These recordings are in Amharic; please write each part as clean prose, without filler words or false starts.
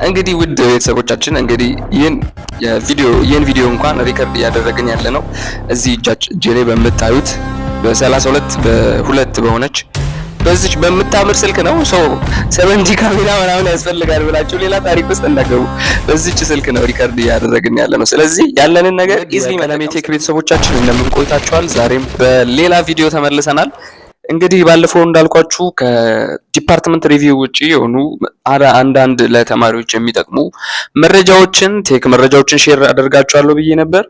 እንግዲህ ውድ ቤተሰቦቻችን፣ እንግዲህ ይህን ቪዲዮ እንኳን record እያደረግን ያለ ነው እዚህ እጄ ላይ በምታዩት በ32 በ2 በሆነች በዚች በምታምር ስልክ ነው። So 7D ካሜራ ምናምን ያስፈልጋል ብላችሁ ሌላ ታሪክ ውስጥ እንዳትገቡ። በዚች ስልክ ነው record እያደረግን ያለ ነው። ስለዚህ ያለንን ነገር easily። ቀለሜ ቴክ ቤተሰቦቻችን፣ እንደምን ቆይታችኋል? ዛሬም በሌላ ቪዲዮ ተመልሰናል። እንግዲህ ባለፈው እንዳልኳችሁ ከ department review ውጪ የሆኑ አንዳንድ ለተማሪዎች የሚጠቅሙ መረጃዎችን፣ tech መረጃዎችን share አደርጋችኋለሁ ብዬ ነበር።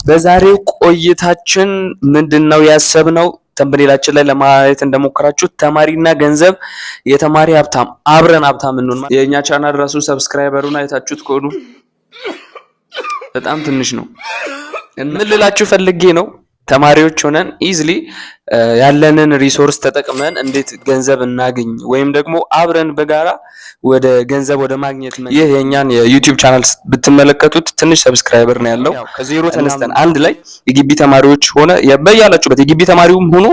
በዛሬው ቆይታችን ምንድነው ያሰብነው? Thumbnail ኣችን ላይ ለማየት እንደሞከራችሁ ተማሪና ገንዘብ፣ የተማሪ ሀብታም፣ አብረን ሀብታም እንሁን። የእኛ ቻናል ራሱ subscriber ኡን አይታችሁት ከሆኑ በጣም ትንሽ ነው። ምን ልላችሁ ፈልጌ ነው፣ ተማሪዎች ሆነን easily ያለንን resource ተጠቅመን እንዴት ገንዘብ እናግኝ ወይም ደግሞ አብረን በጋራ ወደ ገንዘብ ወደ ማግኘት። ይህ የእኛን የ YouTube channel ብትመለከቱት ትንሽ subscriber ነው ያለው። ከዜሮ ተነስተን አንድ ላይ የግቢ ተማሪዎች ሆነ በያላችሁበት የግቢ ተማሪውም ሆኖ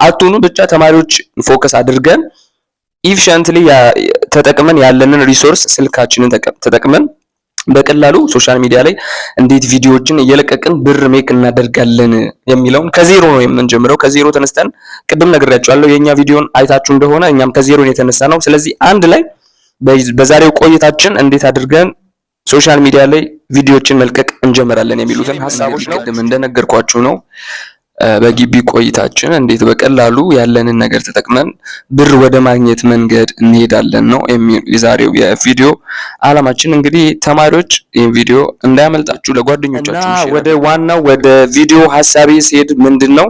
አትሁኑ፣ ብቻ ተማሪዎች focus አድርገን efficiently ተጠቅመን ያለንን resource ስልካችንን ተጠቅመን በቀላሉ social media ላይ እንዴት ቪዲዮዎችን እየለቀቅን ብር make እናደርጋለን የሚለውን ከዜሮ ነው የምንጀምረው። ከዜሮ ተነስተን፣ ቅድም ነግሬያችኋለሁ። የኛ ቪዲዮን አይታችሁ እንደሆነ እኛም ከዜሮ ነው የተነሳነው። ስለዚህ አንድ ላይ በዛሬው ቆይታችን እንዴት አድርገን social media ላይ ቪዲዮዎችን መልቀቅ እንጀምራለን የሚሉትን ሀሳቦች ነው። ቅድም እንደነገርኳችሁ ነው፣ በግቢ ቆይታችን እንዴት በቀላሉ ያለንን ነገር ተጠቅመን ብር ወደ ማግኘት መንገድ እንሄዳለን ነው የዛሬው የቪዲዮ አላማችን። እንግዲህ ተማሪዎች ይህን ቪዲዮ እንዳያመልጣችሁ ለጓደኞቻችሁ። ወደ ዋናው ወደ ቪዲዮ ሀሳቤ ሲሄድ ምንድን ነው፣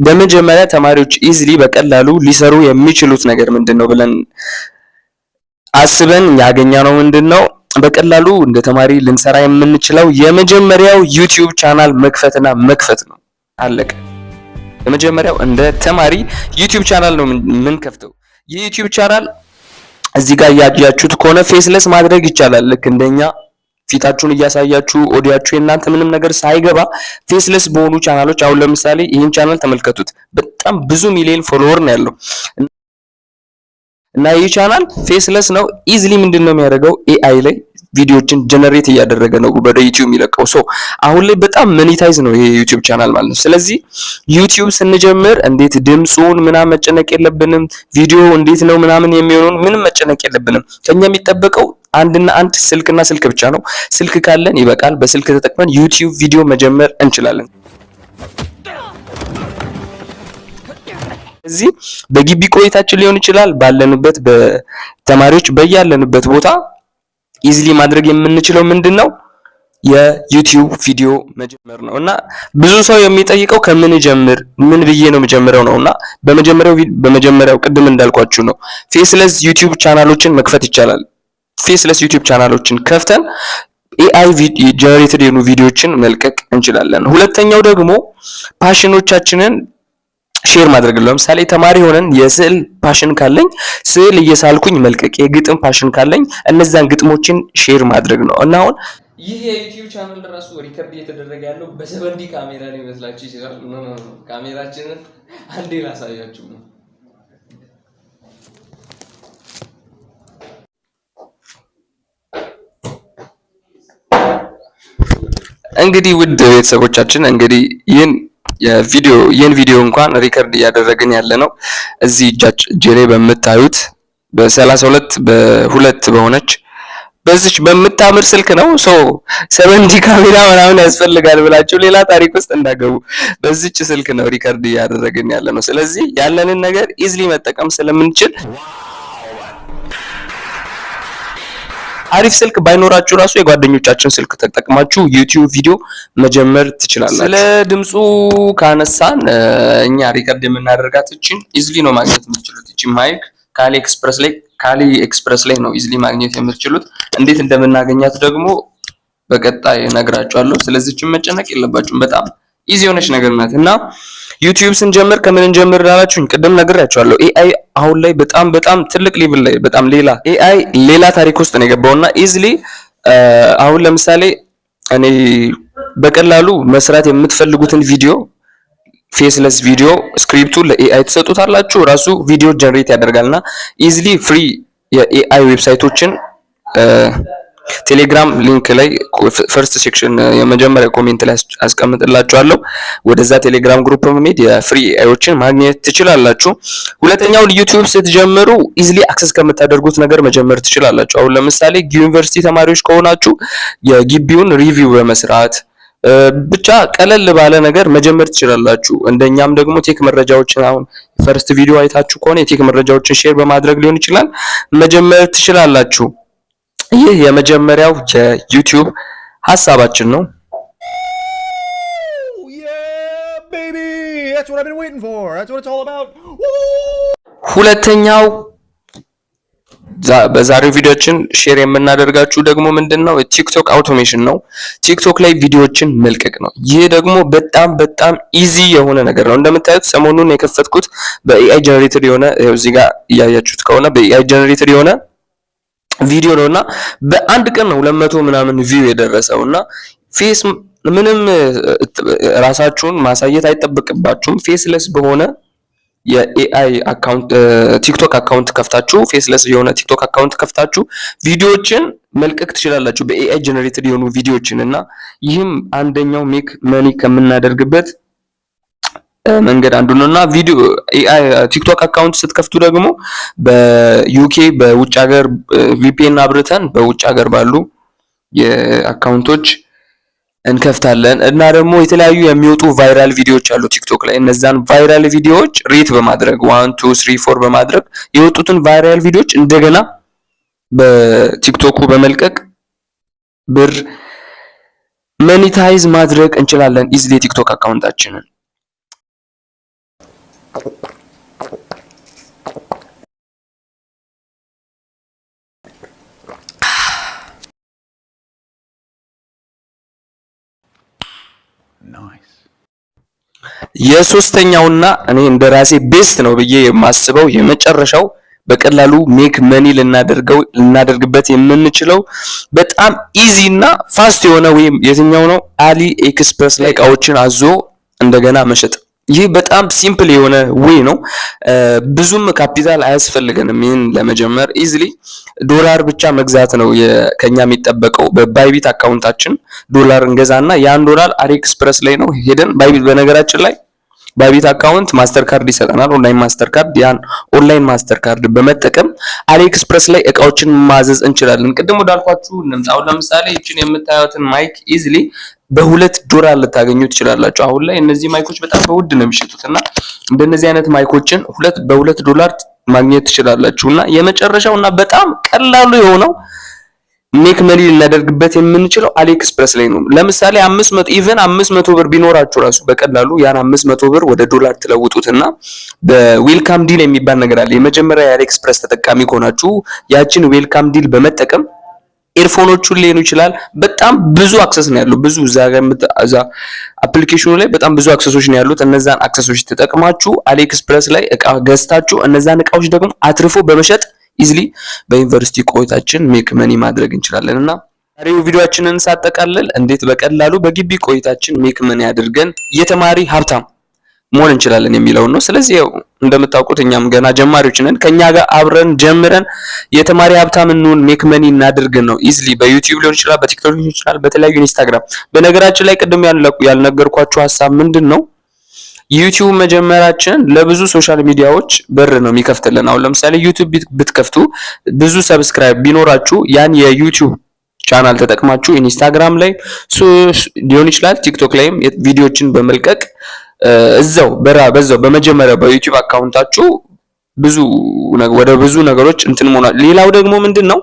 በመጀመሪያ ተማሪዎች easily በቀላሉ ሊሰሩ የሚችሉት ነገር ምንድን ነው ብለን አስበን ያገኘነው ምንድን ነው፣ በቀላሉ እንደ ተማሪ ልንሰራ የምንችለው የመጀመሪያው YouTube channel መክፈትና መክፈት ነው። አለቀ። የመጀመሪያው እንደ ተማሪ YouTube channel ነው የምንከፍተው። የ YouTube channel እዚህ ጋር እያያችሁት ከሆነ faceless ማድረግ ይቻላል። ልክ እንደኛ ፊታችሁን እያሳያችሁ ኦዲያችሁ የእናንተ ምንም ነገር ሳይገባ faceless በሆኑ ቻናሎች፣ አሁን ለምሳሌ ይህን ቻናል ተመልከቱት። በጣም ብዙ ሚሊዮን follower ነው ያለው እና ይህ channel faceless ነው። Easily ምንድን ነው የሚያደርገው? AI ላይ ቪዲዮዎችን generate እያደረገ ነው ወደ YouTube የሚለቀው። So አሁን ላይ በጣም monetize ነው ይሄ YouTube channel ማለት ነው። ስለዚህ YouTube ስንጀምር እንዴት ድምፁን ምናምን መጨነቅ የለብንም። ቪዲዮ እንዴት ነው ምናምን የሚሆነውን ምንም መጨነቅ የለብንም። ከኛ የሚጠበቀው አንድና አንድ ስልክና ስልክ ብቻ ነው። ስልክ ካለን ይበቃል። በስልክ ተጠቅመን YouTube ቪዲዮ መጀመር እንችላለን። እዚህ በግቢ ቆይታችን ሊሆን ይችላል፣ ባለንበት በተማሪዎች በያለንበት ቦታ easily ማድረግ የምንችለው ምንድን ነው? የ YouTube ቪዲዮ መጀመር ነው። እና ብዙ ሰው የሚጠይቀው ከምን ጀምር፣ ምን ብዬ ነው የምጀምረው ነው። እና በመጀመሪያው ቅድም እንዳልኳችሁ ነው፣ faceless YouTube channel ኦችን መክፈት ይቻላል። Faceless YouTube channel ኦችን ከፍተን AI generated የሆኑ ቪዲዮዎችን መልቀቅ እንችላለን። ሁለተኛው ደግሞ passion ኦቻችንን share ማድረግ ነው። ለምሳሌ ተማሪ ሆነን የስዕል passion ካለኝ ስዕል እየሳልኩኝ መልቀቅ፣ የግጥም passion ካለኝ እነዛን ግጥሞችን share ማድረግ ነው። እና አሁን ይህ የ YouTube channel ራሱ record እየተደረገ ያለው በ 7D ካሜራ ነው ይመስላችሁ ይችላል። No, no, no፣ ካሜራችንን አንዴ ላሳያችሁ ነው። እንግዲህ ውድ ቤተሰቦቻችን፣ እንግዲህ ይህን ቪዲዮ እንኳን record እያደረግን ያለ ነው እዚህ እጄ ላይ በምታዩት በ32 በ2 በሆነች በዚች በምታምር ስልክ ነው። So 7D ካሜራ ምናምን ያስፈልጋል ብላችሁ ሌላ ታሪክ ውስጥ እንዳትገቡ። በዚች ስልክ ነው record እያደረግን ያለ ነው። ስለዚህ ያለንን ነገር easily መጠቀም ስለምንችል አሪፍ ስልክ ባይኖራችሁ ራሱ የጓደኞቻችን ስልክ ተጠቅማችሁ YouTube ቪዲዮ መጀመር ትችላላችሁ። ስለ ድምፁ ካነሳን እኛ record የምናደርጋት እችን easily ነው ማግኘት የምትችሉት። እችን mic ከ AliExpress ላይ ነው easily ማግኘት የምትችሉት። እንዴት እንደምናገኛት ደግሞ በቀጣይ እነግራችኋለሁ። ስለዚህ እችን መጨነቅ የለባችሁም። በጣም easy የሆነች ነገር ናት። እና YouTube ስንጀምር ከምን እንጀምር ላላችሁኝ ቅድም ነግሬያችኋለሁ። AI አሁን ላይ በጣም በጣም ትልቅ level ላይ፣ በጣም ሌላ AI ሌላ ታሪክ ውስጥ ነው የገባውና easily አሁን ለምሳሌ እኔ በቀላሉ መስራት የምትፈልጉትን ቪዲዮ፣ faceless ቪዲዮ script ኡ ለ AI ትሰጡታላችሁ። ራሱ ቪዲዮ generate ያደርጋልና easily free የ AI website ኦችን ቴሌግራም link ላይ first section የመጀመሪያ comment ላይ አስቀምጥላችኋለሁ። ወደዛ ቴሌግራም group በመሄድ የ free AI ዎችን ማግኘት ትችላላችሁ። ሁለተኛው ዩቲዩብ ስትጀምሩ easily access ከምታደርጉት ነገር መጀመር ትችላላችሁ። አሁን ለምሳሌ ዩኒቨርሲቲ ተማሪዎች ከሆናችሁ የግቢውን review በመስራት ብቻ ቀለል ባለ ነገር መጀመር ትችላላችሁ። እንደኛም ደግሞ tech መረጃዎችን፣ አሁን first ቪዲዮ አይታችሁ ከሆነ፣ የ tech መረጃዎችን share በማድረግ ሊሆን ይችላል፣ መጀመር ትችላላችሁ። ይህ የመጀመሪያው የዩቲዩብ ሀሳባችን ነው። Yeah, baby! That's what I've been waiting for. That's what it's all about. Woo! ሁለተኛው በዛሬው ቪዲዮችን share የምናደርጋችሁ ደግሞ ምንድን ነው? ቲክቶክ automation ነው። ቲክቶክ ላይ ቪዲዮዎችን መልቀቅ ነው። ይህ ደግሞ በጣም በጣም easy የሆነ ነገር ነው። እንደምታዩት ሰሞኑን የከፈትኩት በ AI generated የሆነ፣ ይኸው እዚህ ጋር እያያችሁት ከሆነ፣ በ AI generated የሆነ ቪዲዮ ነው እና በአንድ ቀን ነው 200 ምናምን view የደረሰው። እና face ምንም ራሳችሁን ማሳየት አይጠበቅባችሁም። Faceless በሆነ የ AI account ቲክቶክ account ከፍታችሁ፣ faceless የሆነ ቲክቶክ account ከፍታችሁ ቪዲዮዎችን መልቀቅ ትችላላችሁ፣ በ AI generated የሆኑ ቪዲዮዎችን። እና ይህም አንደኛው make money ከምናደርግበት መንገድ አንዱ ነው። እና ቪዲዮ AI ቲክቶክ account ስትከፍቱ ደግሞ በ UK በውጭ ሀገር VPN አብርተን በውጭ ሀገር ባሉ የ account ኦች እንከፍታለን። እና ደግሞ የተለያዩ የሚወጡ viral ቪዲዮዎች አሉ ቲክቶክ ላይ። እነዛን viral ቪዲዮዎች rate በማድረግ፣ 1, 2, 3, 4 በማድረግ የወጡትን viral ቪዲዮዎች እንደገና በቲክቶኩ በመልቀቅ ብር monetize ማድረግ እንችላለን easily የቲክቶክ account ኣችንን። Nice. የሶስተኛውና እኔ እንደ ራሴ best ነው ብዬ የማስበው የመጨረሻው በቀላሉ make money ልናደርግበት የምንችለው በጣም easy እና fast የሆነ ወይም የትኛው ነው? አሊ ኤክስፕረስ ላይ እቃዎችን አዞ እንደገና መሸጥ። ይህ በጣም simple የሆነ way ነው። ብዙም ካፒታል አያስፈልገንም ይህን ለመጀመር። Easily ዶላር ብቻ መግዛት ነው ከኛ የሚጠበቀው። በባይቢት account ኣችን ዶላር እንገዛና ያን ዶላር አሊ ኤክስፕረስ ላይ ነው ሄደን፣ ባይቢት፣ በነገራችን ላይ ባይቢት account ማስተር ካርድ ይሰጠናል። Online ማስተር ካርድ። ያን ኦንላይን ማስተር ካርድ በመጠቀም አሊኤክስፕረስ ላይ እቃዎችን ማዘዝ እንችላለን። ቅድም ወዳልኳችሁ እንምጣ። አሁን ለምሳሌ ይችን የምታዩትን mic easily በ2 ዶላር ልታገኙ ትችላላችሁ። አሁን ላይ እነዚህ mic ኦች በጣም በውድ ነው የሚሸጡት እና እንደነዚህ አይነት mic ኦችን በ2 ዶላር ማግኘት ትችላላችሁ። እና የመጨረሻው እና በጣም ቀላሉ የሆነው make money ልናደርግበት የምንችለው አሊኤክስፕረስ ላይ ነው። ለምሳሌ 500፣ even 500 ብር ቢኖራችሁ ራሱ በቀላሉ ያን 500 ብር ወደ ዶላር ትለውጡትና በ welcome deal የሚባል ነገር አለ። የመጀመሪያ የአሊኤክስፕረስ ተጠቃሚ ከሆናችሁ ያችን welcome deal በመጠቀም earphone ኦቹን ሊሆኑ ይችላል። በጣም ብዙ access ነው ያለው። ብዙ እዛ ጋር እዛ application ኑ ላይ በጣም ብዙ access ኦች ነው ያሉት። እነዛን access ኦች ተጠቅማችሁ አሊኤክስፕረስ ላይ እቃ ገዝታችሁ እነዛን እቃዎች ደግሞ አትርፎ በመሸጥ easily በዩኒቨርሲቲ ቆይታችን make money ማድረግ እንችላለን። እና ዛሬው ቪዲዮአችንን ሳጠቃልል እንዴት በቀላሉ በግቢ ቆይታችን make money አድርገን የተማሪ ሀብታም መሆን እንችላለን የሚለውን ነው። ስለዚህ ያው እንደምታውቁት እኛም ገና ጀማሪዎች ነን። ከኛ ጋር አብረን ጀምረን የተማሪ ሀብታም እንሁን፣ make money እናድርግ ነው። Easily በዩቲዩብ ሊሆን ይችላል፣ በቲክቶክ ሊሆን ይችላል፣ በተለያዩ ኢንስታግራም። በነገራችን ላይ ቅድም ያልነገርኳችሁ ሀሳብ ምንድን ነው? ዩቲዩብ መጀመራችን ለብዙ social media ዎች በር ነው የሚከፍትልን። አሁን ለምሳሌ ዩቲዩብ ብትከፍቱ፣ ብዙ subscribe ቢኖራችሁ፣ ያን የዩቲዩብ ቻናል ተጠቅማችሁ ኢንስታግራም ላይ ሊሆን ይችላል፣ ቲክቶክ ላይም ቪዲዮዎችን በመልቀቅ እዛው በዛው በመጀመሪያው በዩቲዩብ account ኣችሁ ብዙ ወደ ብዙ ነገሮች እንትን መሆናል። ሌላው ደግሞ ምንድን ነው?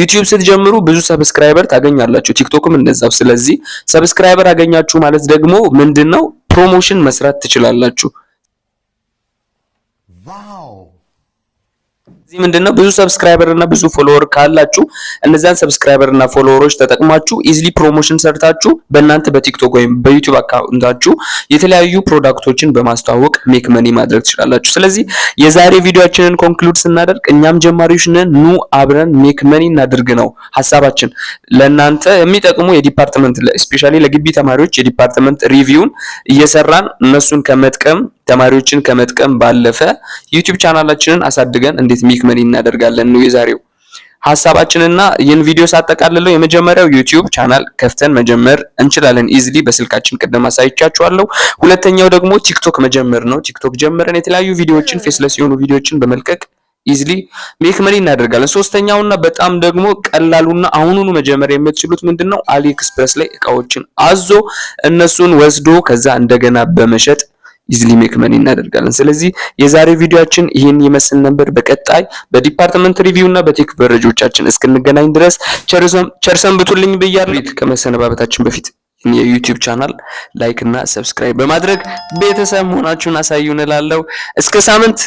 ዩቲዩብ ስትጀምሩ ብዙ subscriber ታገኛላችሁ፣ ቲክቶክም እንደዛው። ስለዚህ subscriber አገኛችሁ ማለት ደግሞ ምንድን ነው? Promotion መስራት ትችላላችሁ። Wow. እዚህ ምንድነው፣ ብዙ subscriber እና ብዙ follower ካላችሁ እነዛን subscriber እና follower ኦች ተጠቅማችሁ easily promotion ሰርታችሁ በእናንተ በቲክቶክ ወይም በዩቲዩብ account ኣችሁ የተለያዩ product ኦችን በማስተዋወቅ make money ማድረግ ትችላላችሁ። ስለዚህ የዛሬ ቪዲዮአችንን conclude ስናደርግ እኛም ጀማሪዎች ነን፣ ኑ አብረን make money እናድርግ ነው ሀሳባችን። ለእናንተ የሚጠቅሙ የ department፣ especially ለግቢ ተማሪዎች የ department review ን እየሰራን እነሱን ከመጥቀም፣ ተማሪዎችን ከመጥቀም ባለፈ ዩቲዩብ ቻናላችንን አሳድገን እንዴት make money እናደርጋለን ነው የዛሬው ሀሳባችንና ይህን ቪዲዮ ሳጠቃልለው የመጀመሪያው YouTube channel ከፍተን መጀመር እንችላለን easily በስልካችን፣ ቅድም አሳይቻችኋለሁ። ሁለተኛው ደግሞ TikTok መጀመር ነው። TikTok ጀምረን የተለያዩ ቪዲዮዎችን፣ faceless የሆኑ ቪዲዮዎችን በመልቀቅ easily make money እናደርጋለን። ሶስተኛውና በጣም ደግሞ ቀላሉና አሁኑኑ መጀመር የምትችሉት ምንድነው? AliExpress ላይ እቃዎችን አዞ እነሱን ወስዶ ከዛ እንደገና በመሸጥ easily make money እናደርጋለን። ስለዚህ የዛሬ ቪዲዮአችን ይህን ይመስል ነበር። በቀጣይ በ department review እና በ tech መረጃዎቻችን እስክንገናኝ ድረስ ቸር ሰንብቱልኝ ብያለሁ። ከመሰነባበታችን በፊት የ YouTube channel like እና subscribe በማድረግ ቤተሰብ መሆናችሁን አሳዩን እላለሁ። እስከ ሳምንት።